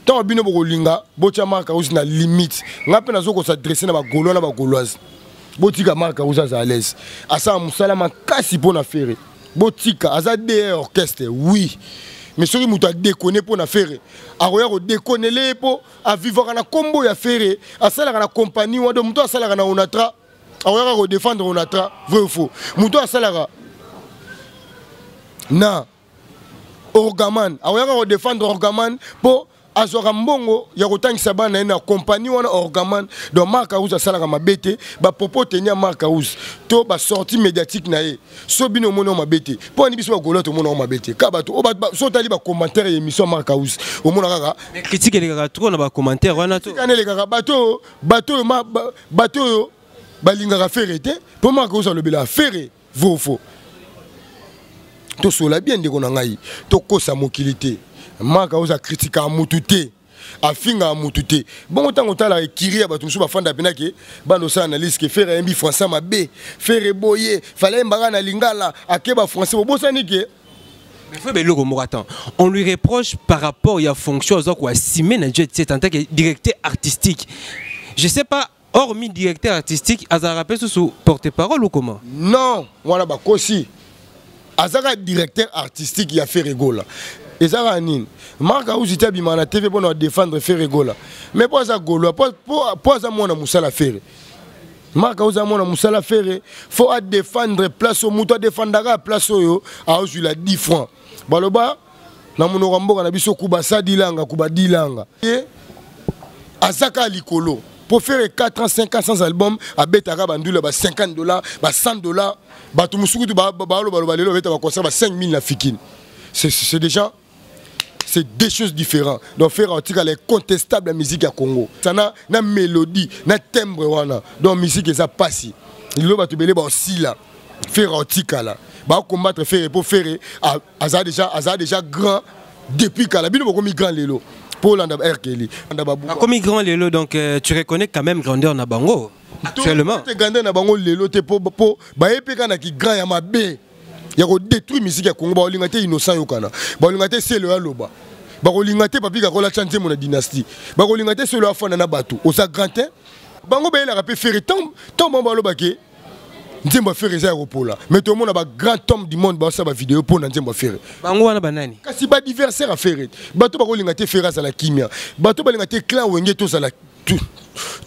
Ntango bino bokolinga botya Marc House na limite, ngai mpe nazo kosadresse na bagaulois na bagauloise. Botika Marc House aza à l'aise, asala mosala makasi mpo na Ferre. Botika, aza DR orchestre, oui, mais soki moto adekone mpo na Ferre, akoya kodekonele ye mpo avivaka na nkombo ya Ferre, asalaka na compagnie wana. Moto asalaka na Onatra akoyaka kodefendre Onatra, vrai ou faux? Moto asalaka na Orgaman akoyaka kodefendre Orgaman mpo azwaka mbongo ya kotangisa bana ye na kompani wana Orgaman. Donc Marc House asalaka mabe te. Bapropos teni ya Marc House to basortie médiatique na ye, so bino omoni yango mabe te, mpo ani biso bagaulois tomona yango mabe te. Ka bato so otali bacommentaire ya émission ya Marc House, omona kaka critique elekaka trop na bacommentaire wana. To elekaka bato bato oyo balingaka Ferre te, mpo Marc House alobelaka Ferre. Vrai faux? Tosola bien, ndeko na ngai, tokosa mokili te. Marc House akritikaka mutu te, afingaka mutu te. Bongo ntango otala ekiri ya bato mosusu bafanda mpena ke banda osala analyse ke Ferre ayembi français mabe, Ferre boye, fale ayembaka na lingala, akeba français, bobosani ke Mais frère Beloko moko, attends. On lui reproche par rapport à fonction aza assumer na Jet Set en tant que directeur artistique. Je sais pas, hormis directeur artistique, azalaka pe sous porte-parole ou comment? Non, wana bakosi. Azaka directeur artistique ya Ferre Gola. Ezaka nini? Marc House te abima na TV mpona défendre Ferre Gola. Mais po aza Gaulois, po aza mwana mosala Ferre. Marc House mwana mosala Ferre, faut a défendre place oyo moto adefendaka place oyo aozwila 10 francs. Baloba na monoko ya mboka na biso, kuba sadilanga kuba dilanga. Ye aza kaka likolo po faire 4 ans, 5 ans sans album, abetaka bandula ba 50 $, ba 100 $. Bato mosusu kutu balobaloba lelo babeta baconcert ba 5000 na Fikine. C'est déjà, c'est deux choses différentes. Donc faire atikala incontestable ya musique ya Congo. Sana na mélodie na timbre wana. Donc musique eza pasi lelo, bato ebele baosila, Ferre atikala. Bacombattre Ferre po Ferre aza déjà grand depuis kala. Bino bokomi grand lelo mpo olanda RKeli. Akomi grand lelo, donc tu reconnais quand même grandeur na bango actuellement? Te, grandeur na bango lelo te, po baye mpe kaka na ki grand ya mabe ya kodétruire musique ya Congo. Bakolinga te Innocent yokana, bakolinga te Selo ya loba, bakolinga te Papi Kakola tya nzembo na Dynastie, bakolinga te Selo afanda na bato. Oza grand te. Bango bayelaka mpe Ferre ntango bango balobake nzembo ya Ferre eza ya kopola, mais tomona bagrand homme du monde baosala bavideo mpo na nzembo ya Ferre. Bango wana banani? Kasi baadversaire ya Ferre, bato bakolinga te Ferre azala kimia, bato balinga te clan Wenge tozala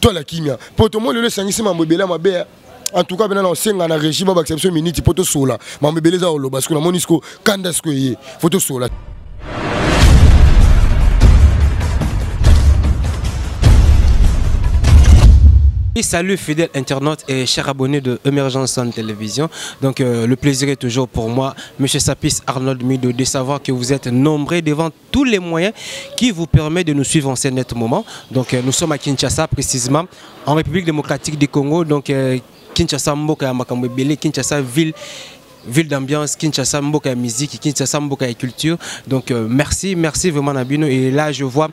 toala kimia, mpo tomoni lelo esangisi mambo ebele ya mabe. En tout cas mpena na osenga na régie babakisa biso miniti mpo tosola mambo ebele eza koloba. Siko namoni siko kanda, siko eye, fo tosola. Salut fidèles internautes et chers abonnés de Emergence Sound Télévision. Donc le plaisir est toujours pour moi, Monsieur Sapis Arnold Mido, de savoir que vous êtes nombreux devant tous les moyens qui vous permettent de nous suivre en ce net moment. Donc nous sommes à Kinshasa, précisément en République démocratique du Congo. Donc Kinshasa mboka ya makambo ebele, Kinshasa ville d'ambiance, Kinshasa mboka ya musique, Kinshasa mboka ya culture. Donc merci, merci vraiment na bino. Et là je vois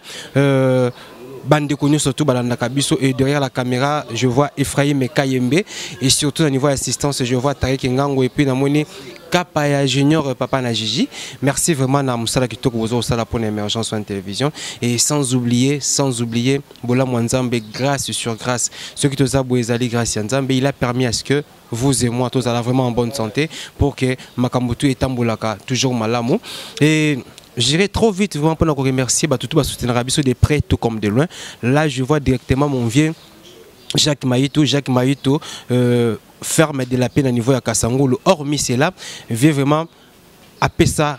bandeko nyonso surtout balandaka biso, et derrière la caméra je vois Ephraim Kayembe, et surtout au niveau assistance je vois Tariq Ngango, et puis namoni Kapaya Junior, papa na Gigi. Merci vraiment na mosala kitoko bozo sala pour Émergence en télévision, et sans oublier Bola Nzambe, grâce sur grâce. Ce qui toza boye ezali grâce ya Nzambe. Il a permis à ce que vous et moi tous vraiment en bonne santé pour que makambo tout etambolaka toujours malamu. Et j'irai trop vite vraiment pour nous remercier bah, tout tout soutenir biso de près tout comme de loin. Là je vois directement mon vieux Jacques Maïto, Jacques Maïto, ferme de la peine à niveau ya Kasangulu. Hormis cela, vieux vraiment apesa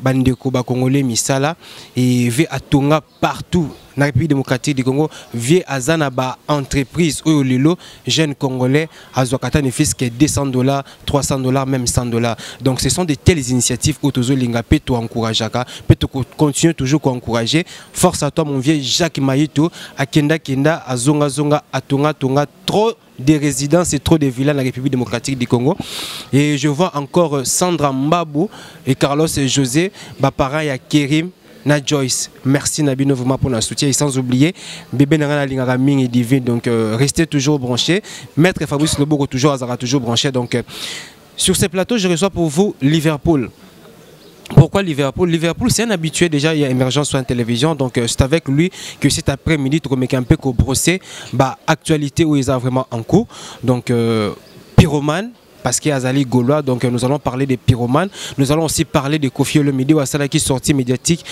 bandeko bakongolais misala et vieux atonga partout na République démocratique du Congo. Vieux aza na ba entreprise oyo lelo jeune congolais azwaka ata ne fût-ce que 200 $, 300 $, même 100 $. Donc ce sont de telles initiatives oyo tozolinga mpe toencourageaka mpe tocontinue toujours koencourager. Force à toi, mon vieux Jacques Maïto. Akenda kenda, azonga zonga, atonga tonga trop des résidences et trop de villas dans la République démocratique du Congo. Et je vois encore Sandra Mbabou et Carlos et José, ba parents ya Kerim na Joyce. Merci na bino vraiment pour notre soutien, et sans oublier bébé nanga lingaka mingi divine. Donc restez toujours branchés. Maître Fabrice Loboko toujours azara toujours branché. Donc sur ce plateau, je reçois pour vous Liverpool. Pourquoi Liverpool? Liverpool, c'est un habitué déjà, il y a Émergence sur la télévision. Donc, c'est avec lui que cet après-midi, un peu brosser bah, actualité où ils ont vraiment en cours. Donc, Pyromane, parce qu'il y a Azali Gaulois, donc nous allons parler des pyromanes. Nous allons aussi parler de Koffi Olomide, Ouassala qui est sorti médiatique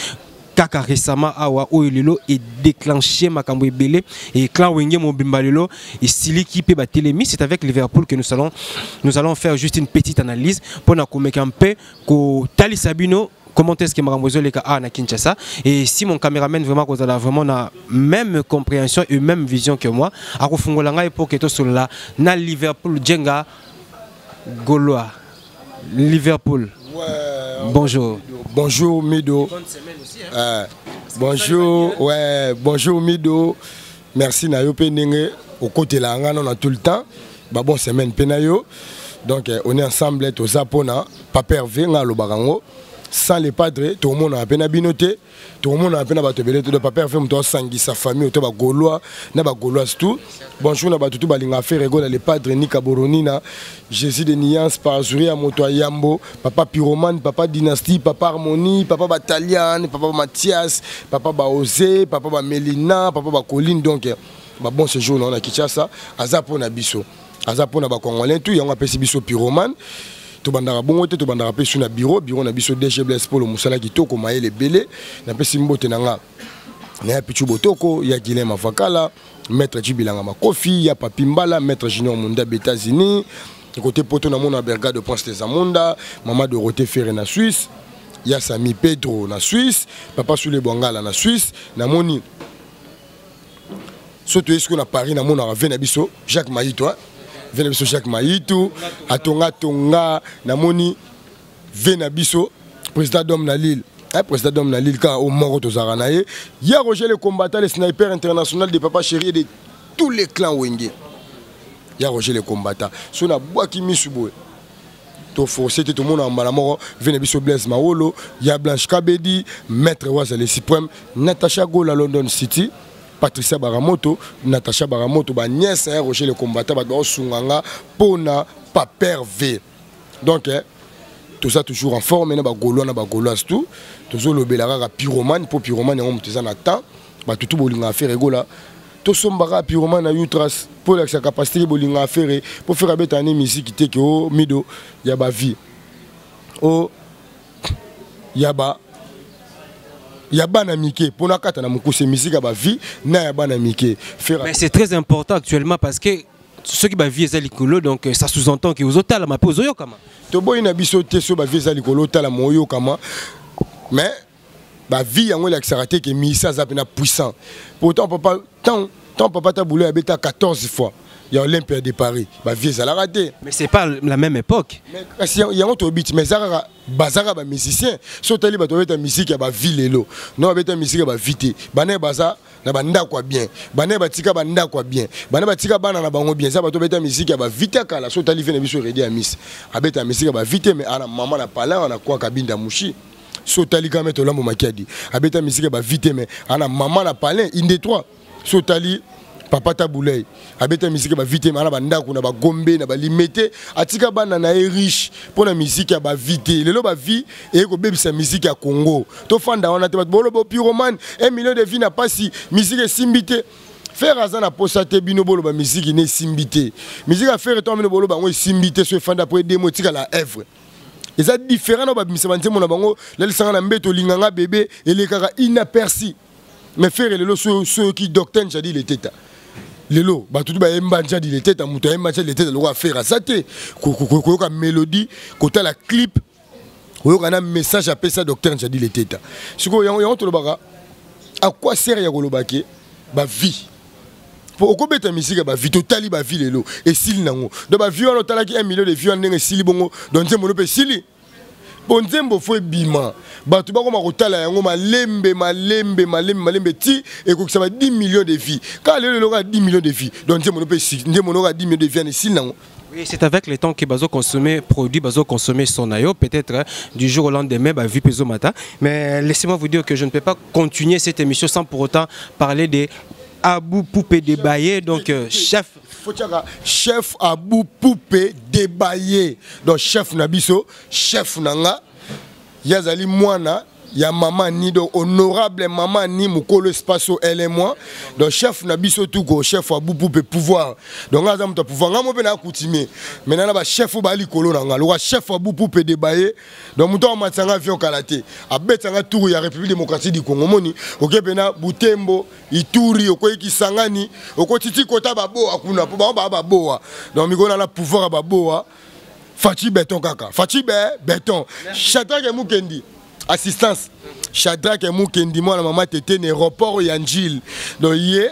kaka récemment awa oyo lelo e déclenché makambo ebele et clan Wenge mobimba lelo esiliki mpe batelemi. C'est avec Liverpool que nous allons faire juste une petite analyse mpona komeka mpe kotalisa bino comment est-ce que makambo ezoleka awa na Kinshasa. Et si mon caméraman vraiment kozala vraiment na même compréhension et même vision que moi, akofungola ngai pour que tosolola na Liverpool Djenga Gaulois. Liverpool. Ouais, bonjour. Bonjour Mido. Bonne semaine aussi. Hein? Bonjour, ouais, bonjour Mido. Merci na yo pe ndenge okotela nga na tout le temps. Ba bonne semaine pe na yo. Donc on est ensemble, toza pona Papa Hervé nga alobaka ngo. Sans les padres, tout le monde a peine bino te, tout le monde a peine bato ebele te. Papa Hervé moto asangisa famille to ba Gaulois na ba Gauloise tout. Bonjour na bato tout balinga Ferre Gola, les padres Nika Boronina, Jésus de Niance, Parzuri ya moto Yambo, Papa Pyromane, Papa Dynastie, Papa Harmonie, Papa Batalian, Papa Mathias, Papa Baosé, Papa ba Melina, Papa ba Colline. Donc ba bon séjour na Kinshasa, aza pona biso. Aza pona ba Congolais tout, yango apesi biso Pyromane. Tobandaka bongo te, tobandaka mpe su na bureau na biso DG Blaise Polo, mosala kitoko, mayele ebele. Napesi mbote na nga na ya Pichu Botoko, ya Guilem Avakala, maître Jibilanga Makofi, ya Papi Mbala, maître Junior Munda États-Unis. Côté poto namona Bergade Prince des Amunda, mama Dorothée Ferre na Suisse, ya Sami Pedro na Suisse, papa Sule Bwangala na Suisse. Namoni so toyei sikoyo na Paris, namonaka ve na biso Jacques Maito, ve na biso Jacques Maito atonga tonga. Namoni ve na biso président d'homme na Lille, président d'homme na Lille kaka o moko tozalaka na ye, ya Roger le combattant, le sniper international de Papa Chéri et de tous les clans Wenge, ya Roger le combattant. So nabwaki misu boye, toforce te, tomona mbala moko ve na biso Blaise Maolo, ya Blanche Kabedi, maître Waza le suprême, Natacha Gola London City, Patricia Baramoto, Natacha Baramoto, baniese ya Roger le combattant, bato baosunga nga mpona Paper V. Donc toza toujours en forme na bagaulois na bagauloise tout. Tozolobela kaka Pyromane mpo Pyromane yango moto eza na temps. Bato tu bolinga Ferre Gola, tosombaka Pyromane na Utras mpo olakisa capacité ke bolinga Ferre, mpo Ferre abeta ne misiki te ke o mido ya bavie o ya ba ya bana mike mpona kata na mokuse misiki ya bavie na ya bana mike. Mais c'est très important actuellement parce que soki bavie eza likolo, donc ça sous-entend ke ozotalama mpe ozoyokama. Toboyi na biso te, so bavie eza likolo, otalama, oyokama, mais bavie yango elakisaka te ke misa aza mpena puissant. Pourtant papa tant tant papa Tabu Ley abeta 14 fois ya Olympia de Paris, bavie ezalaka te. Mais c'est pas la même époque. Kasi yango toyebi ti, mais eza kaka baza kaka bamusicien. So otali bato babeta misiki ya bavie lelo, no babeta misiki ya bavie te. Bana baza na bandako ya bien, bana batika bandako ya bien, bana batika bana na bango bien. Eza bato babeta misiki ya bavie te kala. So otali ve na biso Redi ya Miss, abeta misiki ya bavie te, mais ana mama na palin na kwaka binda mushi. So otali kame Tolambo Makiadi, abeta misiki ya bavie te, mais ana mama na palin inde 3. So otali papa Tabu Ley, abeta misiki ya bavie te, mais ana bandako na bagombe na balimete, atika bana na ye riche mpo na misiki ya bavie te. Lelo bavie eye kobebisa misiki ya Congo. Tofanda wana te, bato boloba Pyromane 1 million de vie na pasi, misiki esimbi te. Ferre aza na posa te bino boloba misiki ne esimbi te. Misiki ya Ferre to bino boloba yango esimbi te, so efanda po edemo etikala œuvre eza différent na babimisa banzembo na bango. Lalisanga na mbeto, olinganga bebe, elekaka inaperçu. Mais Ferre lelo, soki docteur Njadi Leteta lelo, bato tu bayemba Njadi Leteta, moto ayemba Njadi Leteta lokola Ferre aza te. Koyoka mélodie, kotala clip, koyoka na message apesa docteur Njadi Leteta. Sikoyo yango tolobaka à quoi sert ya koloba ke bavie, po okobeta misika bavie? Totali bavie lelo esili nango. Donc bavie wana otalaki 1 million de vie wana ndenge esili bongo, donc nzembo no mpe esili, mpo nzembo fo ebima, bato bakoma kotala yango malembe malembe malembe malembe ti ekokisa ba 10 millions de vie. Kaka lelo, lelo kaka 10 millions de vie, donc nzembo no mpe nzembo no kaka 10 millions de vie wana esili nango. Oui, c'est avec le temps que bazo consommer produit, bazo consommer son ayo, peut-être hein, du jour au lendemain, bah, vu peso matin. Mais laissez-moi vous dire que je ne peux pas continuer cette émission sans pour autant parler de Abou Poupée Débaillé, donc chef. Faut chef Abou Poupée Débaillé. Donc chef na biso, chef nanga. Ye azali mwana ya mama ni, donc honorable mama ni mokolo espace o elle et moi, donc chef na biso tuko chef ya bupu mpe pouvoir. Donc nga aza moto ya pouvoir, nga mo mpe na coutumier. Maintenant na bachef oyo baya likolo na nga lokola chef ya bupu mpe debaye, donc moto amatisa nga avion kala te, abetisa nga tour ya République démocratique du Congo. Moni oke mpena Butembo, Ituri, okoyi Kisangani, okoti ti kota baboa kuna mpo bango baa baboa. Donc mikolo na pouvoir ya baboa, Faci Beton kaka, Faci be Beton. Shadrack Mukendi assistance, Shadrack Mukendi mwana mama tete na aéroport ya Njil. Donc ye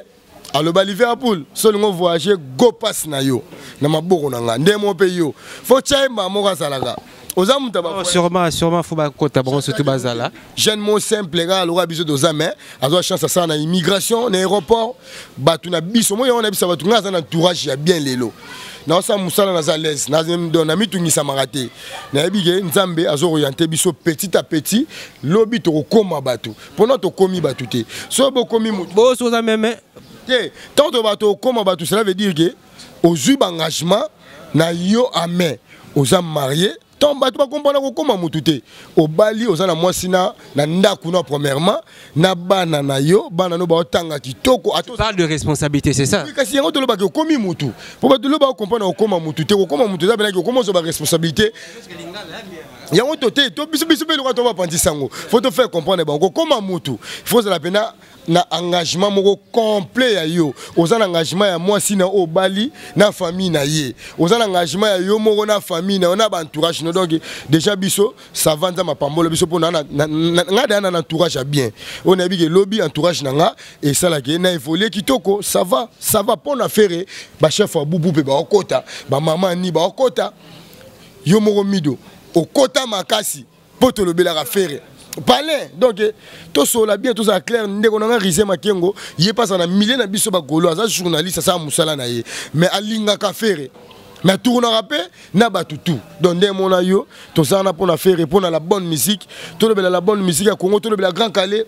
aloba Liverpool so olingo voyage, go pass na yo na maboko na nga nde mo mpe yo fo tya ye mbala moko azalaka oza moto. Sûrement, sûrement, faut bakota bango, surtout bazala. Jeune mo simple kaka lokola biso toza, mais azwa chance asala na immigration na aéroport. Bato na biso moi yango na biso bato, ngai aza na entourage ya bien. Lelo naosala mosala, naza l'aise, namitungisamaka te. Nayebi ke Nzambe azooriente biso petit à petit. Lobi tokokóma bato, mpona tokomi bato te. So bokomi moto Boso oza meme. Te, tant to bato okóma bato, cela veut dire ke ozwi baengagement na yo ame, oza marié. Tant bato bakompana kokóma motu te, obali, oza na mwasi na ndako na premièrement na bana na yo, bana no baotanga kitoko. Tu parles de responsabilité, c'est ça? Oui, kasi yango tolobaki okomi mutu, mpo bato lo bakompana kokóma mutu te. Kokóma mutu eza penaki okóma ozwa baresponsabilité yango to te. To biso biso mpe loka to bapandisa yango, faut to faire comprendre bango. Kokóma mutu, faut ozala mpena na engagement moko complet ya yo. Oza na engagement ya mwasi na oyo obali na famille na ye, oza na engagement ya yo moko na famille na yo na baentourage no. Donc déjà biso ça va, Nzambe apambola biso mpo nga daya na entourage ya bien oyo nayebi ke lobi entourage na nga esalaki na évolue kitoko. Ça va, ça va. Mpo na Ferre, bachef ya bubu mpe baokota, bamama ni baokota, yo moko mido okota makasi mpo tolobelaka Ferre palin. Donc tosola bien, tozala clair. Ndeko na nga Rise Makengo, ye mpasa na milieu na biso bagolo, aza journaliste, asala mosala na ye, mais alingaka Ferre, mais atournaka mpe na bato tout. Donc nde mona yo tozala na mpona Ferre, mpona la bonne musique. Tolobela la bonne musique ya Congo, tolobela Grand Calais,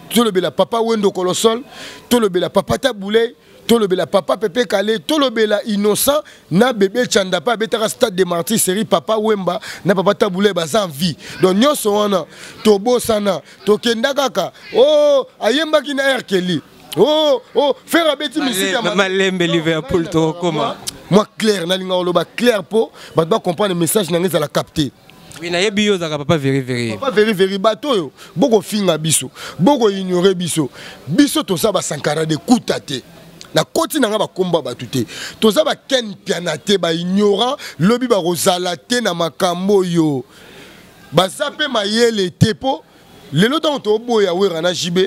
tolobela Papa Wendo Kolosol, tolobela Papa Tabuley, tolobela Papa Pepe Kale, tolobela Innocent na Bebe Chanda mpe abetaka Stade de Martyr, série Papa Wemba na Papa Tabuley baza en vie. Donc nyonso wana tobosana, tokenda kaka o oh, ayembaki na Erkeli oh, Ferre abeti misiki ya Malembe, Liverpool, tokokoma. Moi clair, nalinga koloba clair mpo bato bacomprendre message na ngai, ezala capté. Oui, nayebi yo ozalaka papa veri veri. Papa veri veri. Bato oyo bokofinga biso, bokoignore biso, biso toza basankara de kuta te. Nakoti na nga bakomba bato te, toza baken piana te. Baignorant lobi bakozala te na makambo oyo, baza mpe mayele te. Mpo lelo ntango toboya Wera na JB,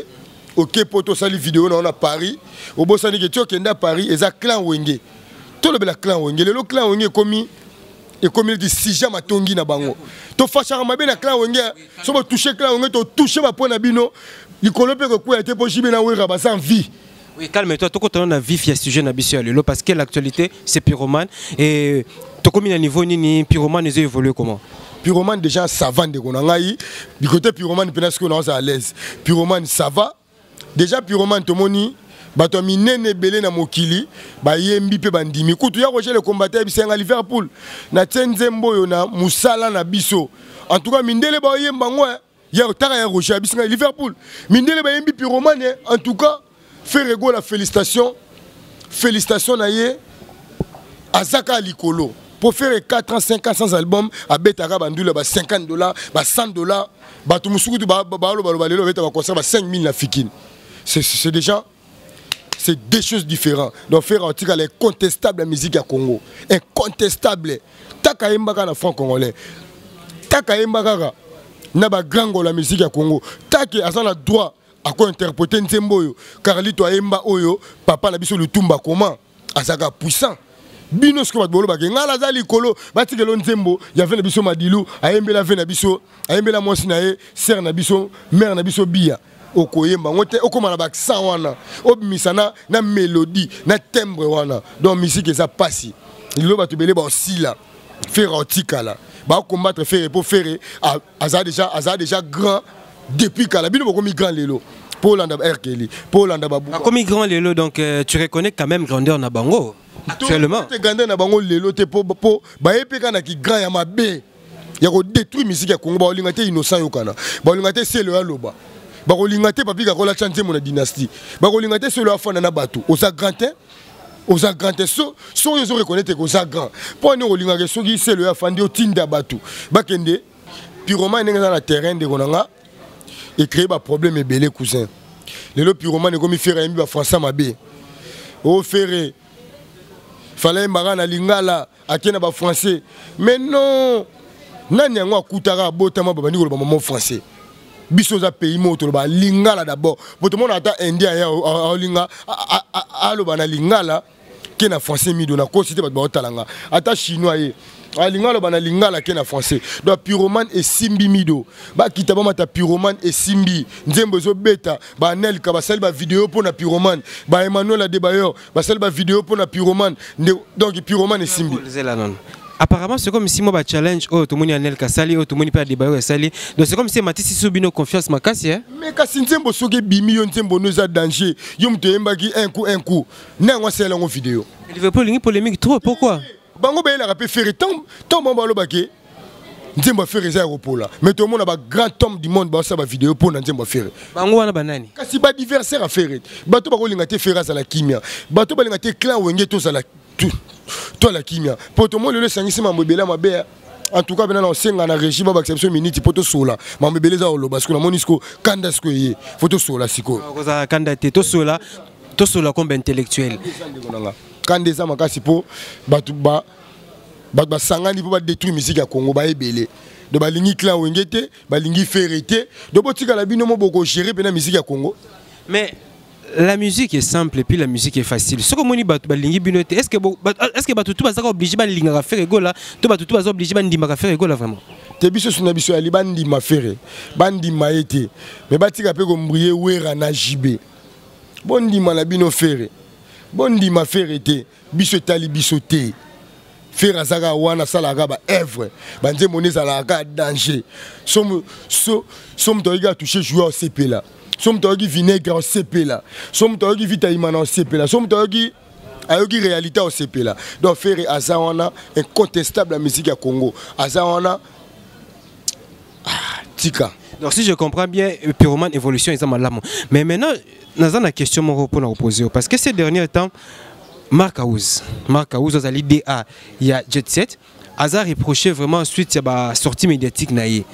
oke mpo tosali video na yo na Paris, obosani ke ti okende ya Paris eza clan Wenge. Tolobela clan Wenge. Lelo clan Wenge ekomi neti sujet matongi na bango. Tofashaka mabe na clan Wenge. So botouche clan Wenge, totouche bapo na bino likolo mpe kokwea te, mpo JB na Wera baza en vie. Oui, calme-toi, tout na vif ya sujet na biso ya lelo, parce que l'actualité, c'est Pyromane. Et tokomi na niveau nini? Pyromane ezo évoluer comment? Pyromane déjà ça va, ndeko na ngai. Du côté Pyromane mpena sikoyo naoza à l'aise. Pyromane ça va déjà. Pyromane, tomoni bato ya minene ebele na mokili bayembi mpe bandimi. Kutu ya Roger le Combattant yebisa Liverpool natie nzembo oyo na mosala na biso. En tout cas mindele bayemba ngo ya taka ya Roger abisi ngai Liverpool, mindele bayembi Pyromane. En tout cas Ferre Gola, félicitation, félicitation na ye, aza kaka likolo. Pour faire 4 ans, 5 ans sans album, abetaka bandula ba 50 $, ba 100 $. Bato mosusu kutu balobaloba, lelo abeta baconcert ba 5000 na Fikine. C'est déjà, c'est deux choses différentes. Donc Ferre atikala incontestable la musique ya Congo, incontestable. Taka yembaka na franc congolais, taka yemba kaka na bagrango la musique ya Congo, take aza na droit akointerpréter nzembo oyo Carlito ayemba, oyo papa na biso Lutumba. Comment azalaka puissant? Bino sikoyo bato bolobaka ngai naza likolo, batikelo nzembo ya ve na biso Madilu ayembela ve na biso, ayembela mwasi na ye, sere na biso, mare na biso Biya. Okoyemba yango te, okóma na baaccent wana, obimisa na mélodie na timbre wana. Donc musique eza pasi lelo, bato ebele baosila, Ferre otikala. Bakombattre Ferre mpo Ferre aza déjà grand depuis kala. Bino bokomi grand lelo mpo olanda Rkeli, mpo olanda babu. Bakomi grand lelo, donc tu reconnais quand même grandeur na bango actuellement? Te, grandeur na bango lelo te, mpo baye mpe kaka na ki grand ya mabe. Ya kodétruire musique ya Congo. Bakolinga te Innocent yokana, bakolinga te Selo aloba, bakolinga te Papi Kakola tya nzembo na dynastie, bakolinga te Selo afanda na bato. Oza grand te, oza grand te. So soki ozo reconnaître ke oza grand, mpo ani olingaka soki Selo oyo afandi, otinda bato bakende pyromane ndenge eza na terrain? Ndeko na nga, ecréer baproblème ebele, cousin. Lelo pyromane ekomi Ferre ayembi bafrançais mabe. O Ferre fala yembaka na lingala, ake na bafrançais. Mais non, nani yango akutaka abotama babandi koloba mamo français? Biso oza pays moko toloba lingala d'abord, po tomona ata Indien ya aolinga aloba na lingala ke na français. Mido nakosi te, bato baotala nga. Ata Chinois ye alinga aloba na lingala ke na français. Donc pyromane esimbi, Mido. Bakita bamata, pyromane esimbi. Nzembo ezobeta, baanelka basali bavideo mpo na pyromane, baEmmanuel Adebayor basali bavideo mpo na pyromane. Donc pyromane esimbi. Zela nono. Apparemment, c'est comme si moi, ba challenge oyo tomoni Anel kasali, oyo tomoni pe Adebayo asali, donc c'est comme si matisi so bino confiance makasi, hein? Mais kasi nzembo soki ebimi, yo nzembo no eza danger. Yo moto oyembaki un coup, un coup na yango asala yango video. Liverpool lingi polémique trop, pourquoi? Bango bayelaka mpe Ferre ntango bango balobaki nzembo ya Ferre eza ya kopola, mais tomona bagrand homme du monde baosala bavideo mpo na nzembo ya Ferre. Bango wana banani? Kasi baadversaire ya Ferre, bato bakolinga te Ferre azala kimia, bato balinga te clan Wenge tozala toala kimia, mpo tomoni lelo esangisi mambo ebele ya mabe. En tout cas, bena na osenga na régie babakisa biso miniti mpo tosola mambo ebele eza koloba. Sikoyo namoni siko kanda, sikoyo eye, fo tosola sikoyo. Kozala kanda te, tosola, tosola comme intellectuel. Ndeko na nga, kanda eza makasi mpo bato ba bato basangani mpo badétruire musique ya Congo. Baebele, donc balingi clan Wenge te, balingi Ferre te. Donc botikala bino mo bokogérer mpena musique ya Congo. Mais la musique est simple et puis la musique est facile. Soki omoni bato balingi bino te, est ce que bato tu bazaka obligé balingaka Ferre Gola, to bato tu baza obligé bandimaka Ferre Gola vraiment? Te, biso so na biso yali bandima Ferre, bandima ye te, mais batika mpe kombrie Wera na JB. Bondima na bino Ferre, bondima Ferre te, biso etali biso te. Ferre azalaka wana, asalaka baœuvre, banzembo nde ezalaka danger. So so moto ayoki atouche joueur, osepela. So moto ayoki vinaigre, osepela. So moto ayoki vita imana, osepela. So moto ayoki réalité, osepela. Donc Ferre aza wana incontestable ya musique ya Congo, aza wana. Ah, tika. Donc si je comprends bien, purement évolution eza malamu. Mais maintenant, naza na question moko mpona koposer, parce que ces derniers temps, Mark House, Mark House azali DA ya Jet Set, aza reproché vraiment suite ya basortie médiatique na ye.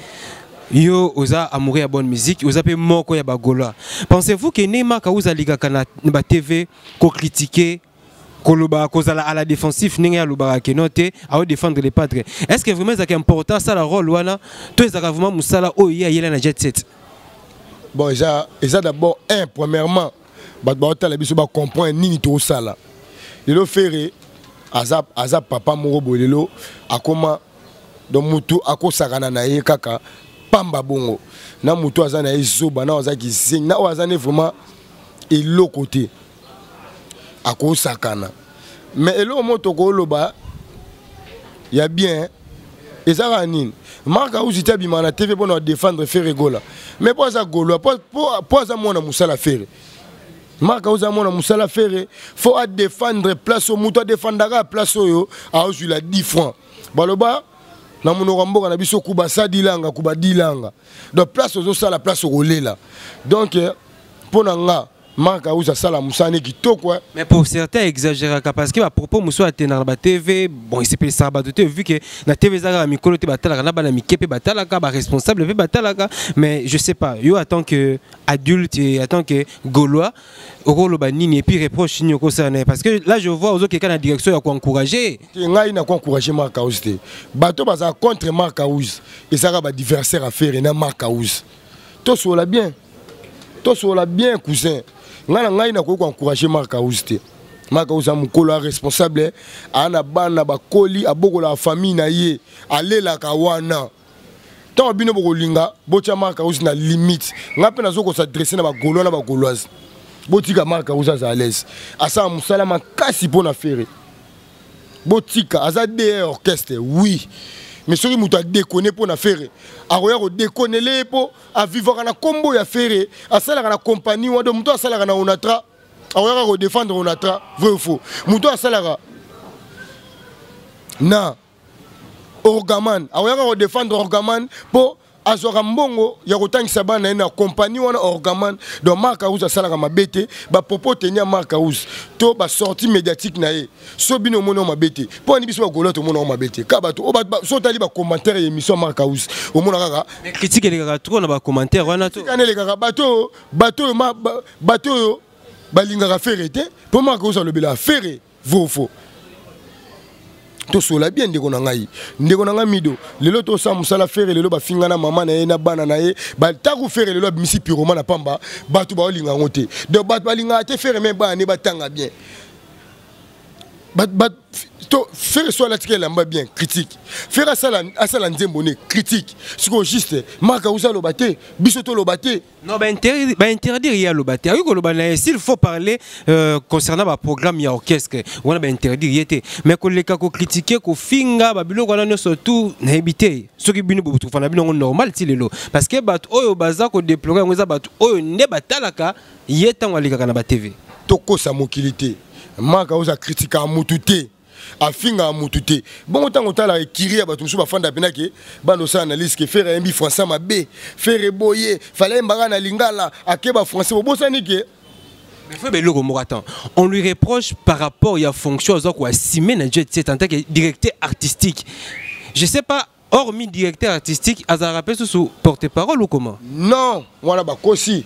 Yo oza amoureux ya bonne musique, oza mpe moko ya bagaulois, pensez-vous que ne Mark House alikaka na batv kocritiquer, koloba, kozala à la défensif, ndenge alobaka keno te aodéfendre les padres, est ce que vraiment ezalaka important asala rôle wana, to ezalaka vraiment mosala oyo ye ayela na Jet Set? Bon, eza d'abord un, premièrement, bato baotala biso bacomprendre nini tokosala lelo. Ferre aza papa moko boye. Lelo akoma, donc mutu akosakana na ye kaka pamba bongo na mutu aza na ye zoba, na oyo aza kizengi, na oyo aza ne vraiment eloko te, akosakana. Mais eloko moko tokoloba ya bien eza kaka nini? Mark Auzi te abimaka na TV mpona adéfendre Ferre Gola, mais mpo aza Gaulois, mpo aza mwana mosala Ferre. Mark Auzi mwana mosala Ferre, faut adéfendre place oyo moto adéfendaka, place oyo aozwila 10 francs. Baloba na monoko ya mboka na biso, kuba sadilanga, kuba dilanga. Donc place ozosala, place okolela. Donc mpo na nga, Mark Auzi asala mosala ne kitoko. Mais pour certains, exagéraka, parce que bapropos mosusu atenaka na batv, bon, esepelisaka bato te, vu que na TV ezalaka mikolo te, batalaka na bana mike mpe batalaka, baresponsable mpe batalaka. Mais je sais pas, yo en tant que adulte et en tant que Gaulois, okoloba nini et puis reproche nini okosala na ye? Parce que là, je vois ozokeka na direction ya koencourager. Te, ngai na koencourage Mark House te. Bato bazala contre Mark House ezalaka baadversaire ya Ferre na Mark House. Tosola bien, tosola bien, cousin. Ngai na ngai nakoki koencourage Mark House te. Mark House aza mokolo ya responsable, aa na bana bakoli, abokolaka famille na ye, alelaka wana. Ntango bino bokolinga botya Mark House na limite, ngai mpe nazo kosadresse na bagaulois na bagauloise: botika Mark House aza à l'aise, asala mosala makasi mpo na Ferre. Botika, aza dr orchestre, oui, mais soki moto adekone mpo na Ferre, akoya kodekonele ye mpo avivaka na nkombo ya Ferre, asalaka na compagnie wana. Donc moto asalaka na Onatra akoyaka kodéfendre Onatra, vrai ou faux? Moto asalaka na Orgaman akoyaka kodefendre Orgaman mpo azwaka mbongo ya kotangisa bana ye na kompani wana Orgaman. Donc Mark House asalaka mabe te. Bapropos teni ya Mark House to basortie médiatique na ye, so bino omoni yango mabe te, mpo ani biso bagolois tomona yango mabe te. Ka bato so otali bacommentaire ya émission ya Mark House, omona kaka critique elekaka trop na bacommentaire wana. To elekaka bato oyo bato oyo balingaka Ferre te, mpo Mark House alobela Ferre vofo. Tosola bien, ndeko na ngai, ndeko na ngai Mido. Lelo tosala mosala Ferre, lelo bafinga na mama na ye na bana na ye. Batako Ferre lelo abimisi pyromane na pamba, bato baolinga yango te. Donc bato balingaka te Ferre, me bana ne batanga bien. To Ferre so alatika elamba bien, critique. Ferre asala, asala nzembo ne, critique. Sikoyo juste Mark House aloba te, biso toloba te. Non, bainterdire ye aloba te. Akoki koloba na ye s'il faut parler concernant baprogramme ya orchestre wana, bainterdire ye te. Mais koleka kocritiquer, kofinga, babiloko wana nyonso tout, nayebi te soki bino botufa na bino yango normal ti lelo, parce que bato oyo baza kodéplorer yango eza bato oyo nde batalaka ye ntango alekaka na batv. Tokosa mokili te. Mark House akritikaka mutu te, afingaka mutu te. Bongo ntango otalaka ekiri ya bato mosusu bafanda mpena ke bana osala analyse ke Ferre ayembi français mabe, Ferre boye, fale ayembaka na lingala, akeba français, bobosani ke Mais frère Beloko moko, attends. On lui reproche par rapport à fonction aza ko assumer na Jet Set en tant que directeur artistique. Je sais pas, hormis directeur artistique, azala rappelé sous porte-parole ou comment? Non, wana bakosi.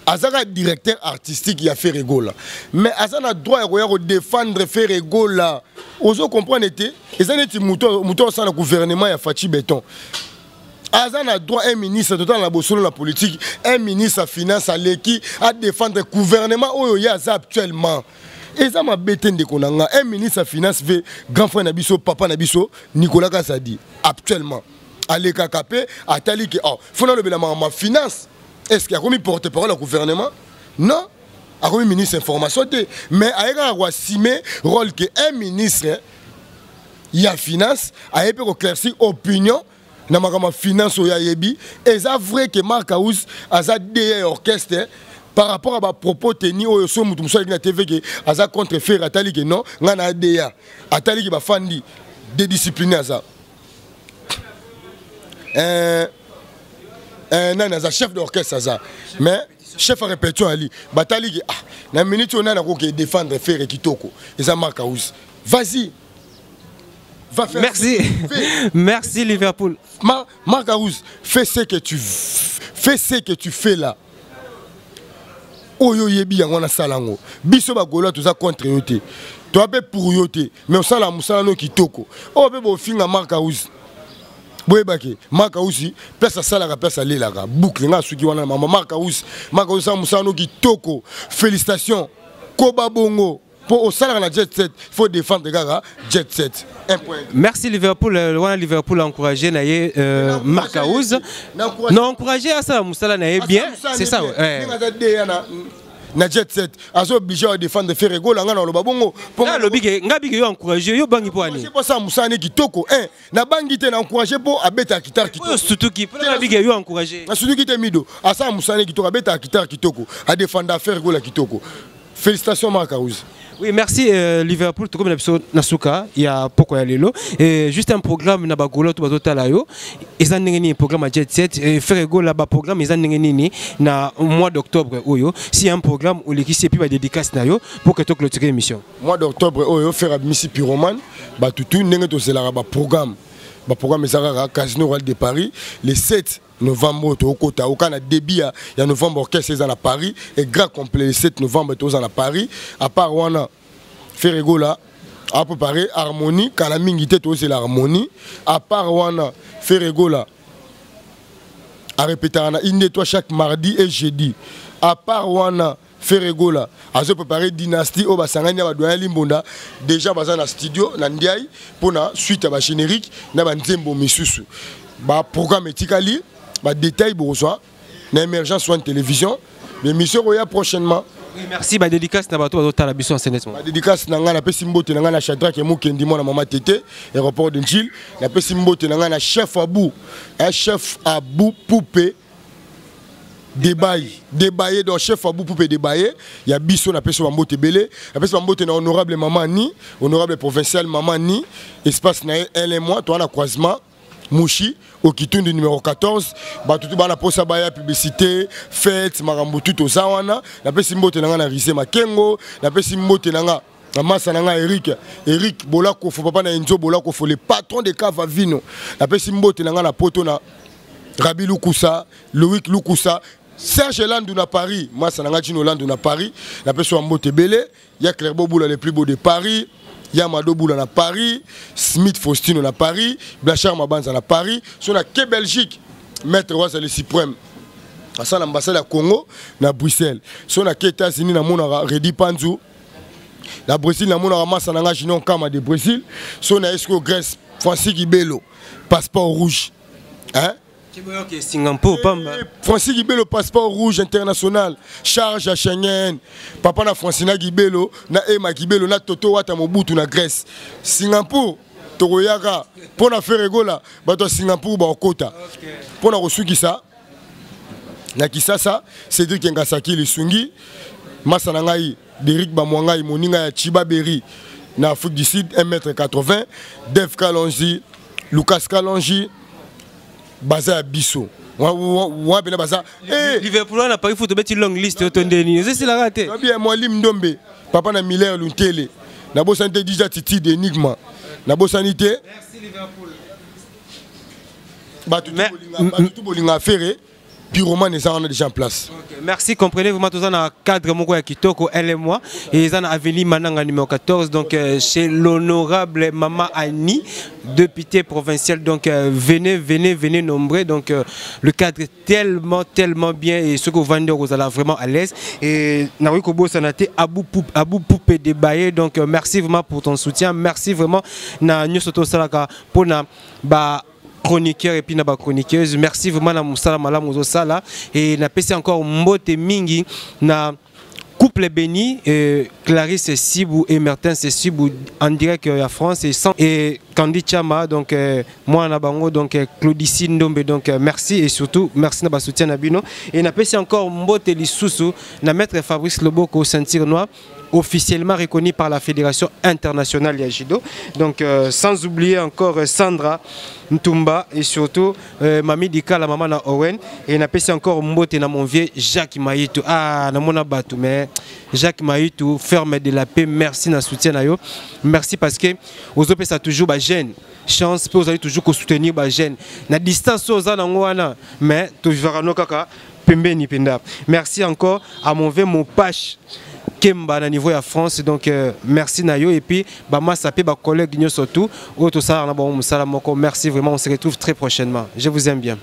Azaka directeur artistique ya Ferre Gola, mais aza na droit ya koya kodéfendre Ferre Gola. Ozo comprendre te? Eza neti moto moto osala gouvernement ya Fatshi Béton, aza na droit. Un ministre total na bosolo na politique, un ministre ya finance aleki adéfendre gouvernement oyo ye aza actuellement, eza mabe te, ndeko na nga. Un ministre ya finance ve grand frère na biso, papa na biso Nicolas Kazadi actuellement alekaka mpe atali ke oh, fo nalobela makambo ya finance. Est ce que akomi porte parole ya gouvernement? Non, akomi ministre information te, mais aye kaka koassumer rôle ke un ministre ya finance aye mpe koéclaircir opinion na makambo ya finance oyo ayebi. Eza vrai ke Mark House aza DA ya orchestre. Par rapport à bapropos teni oyo, so moto mosusu aleki na TV ke aza contre Ferre, atali ke non, ngai na DA, atali ke bafandi dédiscipliné, aza nani, aza chef d'orchestre, aza mais chef ya répétition. Ali batali ke ah, na minute oyo nani akoki défendre Ferre kitoko? Eza Mark House. Vas-y, va faire. Merci. Merci Liverpool. Marc House, fais ce que tu fais là. Oyo yebi yango wana, sala yango. Biso bagolois toza contre yo te, toza mpe pour yo te, mais osala mosala no kitoko. Oyo mpe bofinga Mark House, boyebake Mark House place asalaka, place alelaka boucle. Nga asuki wana na mama Mark House. Mark House, asala mosala no kitoko, félicitation, koba bongo mpo osalaka na Jet Set, faut défendre kaka Jet Set, un point. Merci Liverpool. Wana Liverpool a encouragé na ye Mark House. Non, encouragé asala mosala na ye bien, c'est ça, ouais. Ndenge aza DA na Jet Set, aza obligé ya défendre Ferre Gola. Nga na oloba bongo. Nga alobi ke nga bike yo encouragé yo, bangi po ani. Mpo asala mosala ne kitoko. Un, nabangi te, na encouragé mpo abetaka guitare kitoko. Oyo sutuki mpo na bike yo encouragé. Nasutuki te, Mido. Asala mosala ne kitoko, abetaka guitare kitoko, adefenda Ferre Gola kitoko. Félicitations Mark House. Oui, merci Liverpool. Tout comme na biso na suka ya poko ya lelo. Et juste un programme na bagolo to bazotala yo. Eza ndenge nini programme ya Jet Set et Ferre Gola, ba programme eza ndenge nini na mois d'octobre oyo? Si un programme olekisi et puis ba dédicace na yo pour que to clôturer émission. Mois d'octobre oyo, Ferre abimisi Pyromane, batutu ndenge tozelaka ba programme. Ba programme eza kaka Casino Royal de Paris le 7 novembre oyo tokokota oka na début ya novembre. Orchestre eza na Paris et grand complet le 7 novembre toza na Paris. À part wana, Ferre Gola apréparé harmonie, kala mingi te tozela harmonie. À part wana, Ferre Gola arépétaka na Inde toi chaque mardi et jeudi. À part wana, Ferre Gola azo préparé dynastie oyo basangani na badoyen Limbonda, déjà baza na studio na Ndiaye mpona suite ya bagénérique na banzembo misusu. Baprogramme etikali, badétail bokozwa na Émergence One Télévision, l'émission koya prochainement. Oui, merci. Ba dédicace na bato bazotala biso en CNS. Badédicace na ngai, napesi mbote na ngai na Shadrack Mokendi, mwana mama Tete, aéroport de Njil. Napesi mbote na ngai na chef Abu, un chef Abu Poupe. Debaye, Debaye, donc chef Abou Poupé Debaye, ya biso na peso bambote ebele, napesi bambote na honorable mama ni, honorable provincial mama ni, espace na ye elle et moi, toi na croisement Mushi au Kitundu numéro 14, bato tu bana posa baya publicité, fête, makambo tout oza wana, napesi mbote na nga na Rise Makengo, napesi mbote na nga na masa na nga Eric, Eric Bolakofo, papa na Enzo Bolakofo, le patron de Cava Vino, napesi mbote na nga na poto na Rabi Lukusa, Loïc Lukusa, Serge Landou na Paris, masa na nga Gino Landou na Paris, napesi wa mbote ebele, ya Clairbeau Boula le plus beau de Paris, ya Mado Boula na Paris, Smith Faustino na Paris, Blachard Mabanza na Paris, so na ke Belgique, Maître Waza le suprême asala ambassade ya Congo na Bruxelles. So na ke États-Unis namonaka Redi Panzu, na Brésil namonaka masa na nga Junior Kama de Brésil. So na esko Grèce, Francis Kibelo, passeport rouge. Hein? Ok, Singapour, pamba. Francis Gibelo, passeport rouge international, charge à Schengen. Papa na Francina Gibelo, na Emma Gibelo, na Toto Wata Mobutu na Grèce. Singapour, Tokoyaka, pour na Ferre Gola, bato Singapour ba okota. Pour na kosukisa, na Kisasa, Cédric Ngasaki Lisungi, Masa na ngai, Derrick Bamwangai, moninga ya Chiba Berry, na Afrique du Sud, 1m80, Dev Kalonji, Lucas Kalonji, baza ya biso. Wa bena baza. Eh! Liverpool na Paris foot beti longue liste to ndeni. Ezesilaka te. Bien Mwalim Ndombe, papa na Miller Luntele. Na bosani te déjà Titi d'Enigma. Na bosani te. Merci Liverpool. Bato tout bolinga affaire pyromane eza wana déjà en place. Okay, merci, comprenez vraiment tout ça dans cadre moko ya kitoko elle et moi et ça dans avenue Mananga numéro 14 donc chez l'honorable Mama Annie, députée provinciale. Donc venez, venez, venez nombreux. Donc le cadre est tellement, tellement bien et ce que vous vendez vous allez vraiment à l'aise. Et Naruko Kobo Sanate Abou Poupe, Abou Poupé Debaye. Donc merci vraiment pour ton soutien, merci vraiment na nyoso salaka pona ba chroniqueur et puis na ba chroniqueuse. Merci vraiment na musala malamu ozosala et na pesi encore mbote mingi na couple béni Clarisse Sibou et Mertens Sibou en direct à France et sans et Candy Chama donc moi na bango donc Claudici Ndombe donc merci et surtout merci na ba soutien na bino et na pesi encore mbote lisusu na maître Fabrice Loboko ceinture noire officiellement reconnu par la Fédération internationale de judo. Donc sans oublier encore Sandra Ntumba et surtout Mami Dika, la maman na Owen. Et na pesi encore mbote na mon vieux Jacques Maïtou. Ah, na mona batou, mais Jacques Maïtou, ferme de la paix, merci na soutien na yo. Merci parce que aux autres ça toujours ba jeune. Chance pe vous allez toujours ko soutenir ba jeune. Na distance oza na ngwana, mais toujours no kaka pembeni penda. Merci encore à mon vieux Mopache Kemba na niveau ya France donc merci na yo et puis ba massa pe ba collègue nyo surtout auto ça na bon musala moko merci vraiment on se retrouve très prochainement je vous aime bien.